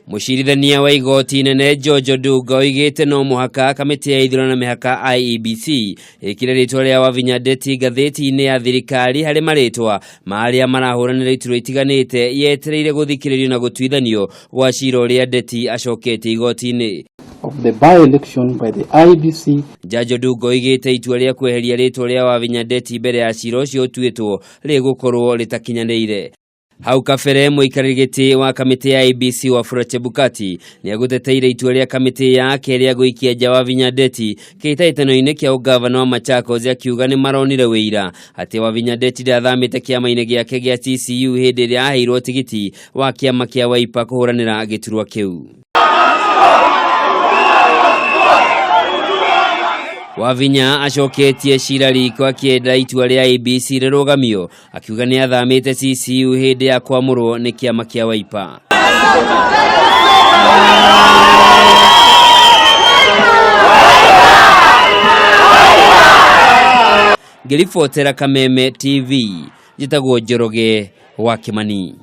Mũcirithania wa igoti inene George Odunga oigĩte no mũhaka kamĩtĩ ya ithurano na mĩhaka IEBC ĩkĩre rĩtwa rĩa Wavinya Ndeti ngathĩti-inĩ ya thirikari harĩ marĩtwa ma arĩa marahũranĩra iturwa itiganĩte yetereire gũthikĩrĩrio na gũtuithanio gwa cira ũrĩa Ndeti acoketie igoti-inĩ. Of the by-election by the IEBC. Jaji Odunga oigĩte itua rĩa kweheria rĩtwa rĩa Wavinya Ndeti mbere ya cira ũcio ũtuĩtwo rĩgũkorwo rĩtakinyanĩire. Hau kabere mũikarĩri gĩtĩ wa kamĩtĩ ya IEBC Wafula Chebukati nĩagũteteire itua rĩa kamĩtĩ yake rĩa gũikia nja Wavinya Ndeti kĩhĩtahĩtano-inĩ kĩa ũgavana wa Machakos, akiuga nĩ maronire wĩira atĩ Wavinya Ndeti ndathamĩte kĩama-inĩ gĩake gĩa TCU hĩndĩ ĩrĩa aheirwo tigiti wa kĩama kĩa Wiper kũhũranĩra gĩturwa kĩu. Wavinya acoketie cira riko akĩenda itua rĩa IEBC rĩrũgamio, akiuga nĩ athamĩte CCU hĩndĩ ya kwamũrwo nĩ kĩama kĩa Wiper. Ngĩribotera Kameme TV, njĩtagwo Njoroge wa Kĩmani.